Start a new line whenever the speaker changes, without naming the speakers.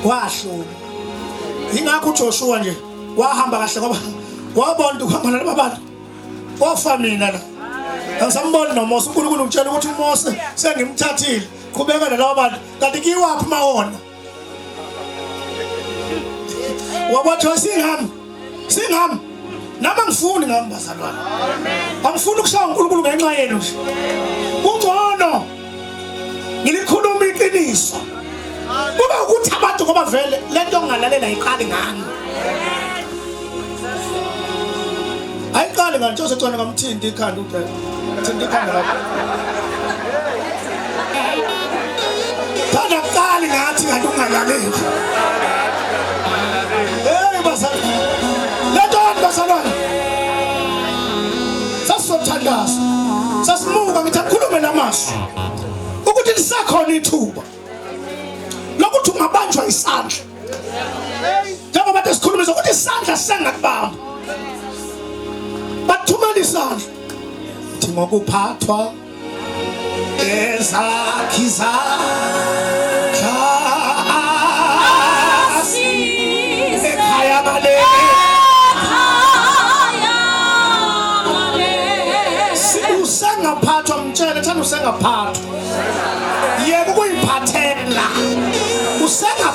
Wahlula. Ingakho uJoshua nje wahamba kahle ngoba wabona ukuhamba nalaba bantu. Wafa mina la. Angisamboni noMose. uNkulunkulu ungitshela ukuthi uMose sengimthathile. Qhubeka nalaba bantu. Kanti kiwaphi mawona? Wabathiwa singami. Singami. Nami angifuni ngami bazalwane. Angifuni ukushaya uNkulunkulu ngenxa yenu nje. Kungcono ngilikhuluma iqiniso. Kube ukuthi abantu ngoba vele lento ongalalela ayiqali ngami. Ayiqali ngani nje osecwana kamthinti ikhanda ude. Thinta ikhanda lakho. Thanda kuqali ngathi kanti ungalaleli. Hey bazalwane. Lento bazalwane. Sasizothandaza. Sasimuka ngithi akukhulume lamazwi. Ukuthi lisakhona ithuba lokuthi ungabanjwa isandla. Njengoba kade sikhulumisa ukuthi isandla sengakubamba. Bathumela isandla. Thi ngokuphathwa ezakhe izandla ekhaya ngale usengaphathwa mtshele thanda usengaphathwa yeka ukuyiphathela usengaphathwa.